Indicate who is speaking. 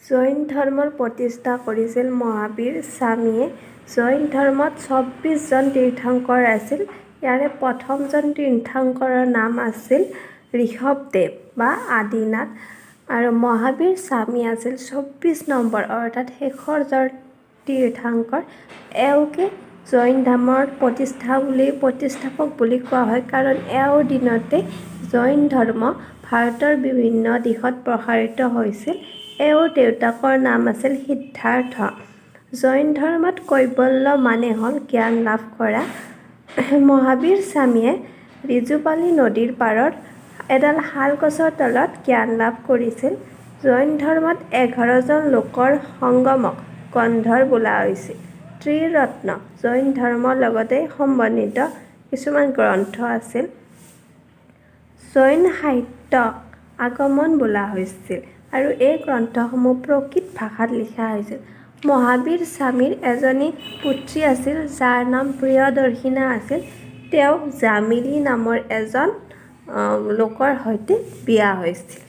Speaker 1: জৈন ধৰ্মৰ প্ৰতিষ্ঠা কৰিছিল মহাবীৰ স্বামীয়ে। জৈন ধৰ্মত 24জন তীৰ্থংকৰ আছিল। ইয়াৰে প্ৰথমজন তীৰ্থংকৰৰ নাম আছিল ঋষভদেৱ বা আদিনাথ আৰু মহাবীৰ স্বামী আছিল 24 নম্বৰ অৰ্থাৎ শেষৰজন তীৰ্থংকৰ। এওঁকে জৈন ধৰ্মৰ প্ৰতিষ্ঠাপক বুলি কোৱা হয়, কাৰণ এওঁৰ দিনতে জৈন ধৰ্ম ভাৰতৰ বিভিন্ন দিশত প্ৰসাৰিত হৈছিল। এওঁৰ দেউতাকৰ নাম আছিল সিদ্ধাৰ্থ। জৈন ধৰ্মত কৈৱল্য মানে হ'ল জ্ঞান লাভ কৰা। মহাবীৰ স্বামীয়ে ৰিজুপালী নদীৰ পাৰত এডাল শাল গছৰ তলত জ্ঞান লাভ কৰিছিল। জৈন ধৰ্মত 11জন লোকৰ সংগমক গন্ধৰ বোলা হৈছিল। ত্ৰিৰত্ন জৈন ধৰ্মৰ লগতে সম্বন্ধিত কিছুমান গ্ৰন্থ আছিল। জৈন সাহিত্যক আগমন বোলা হৈছিল আৰু এই গ্ৰন্থসমূহ প্ৰকৃত ভাষাত লিখা হৈছিল। মহাবীৰ স্বামীৰ এজনী পুত্ৰী আছিল, যাৰ নাম প্ৰিয়দৰ্শিনা আছিল। তেওঁ জামিলি নামৰ এজন লোকৰ সৈতে বিয়া হৈছিল।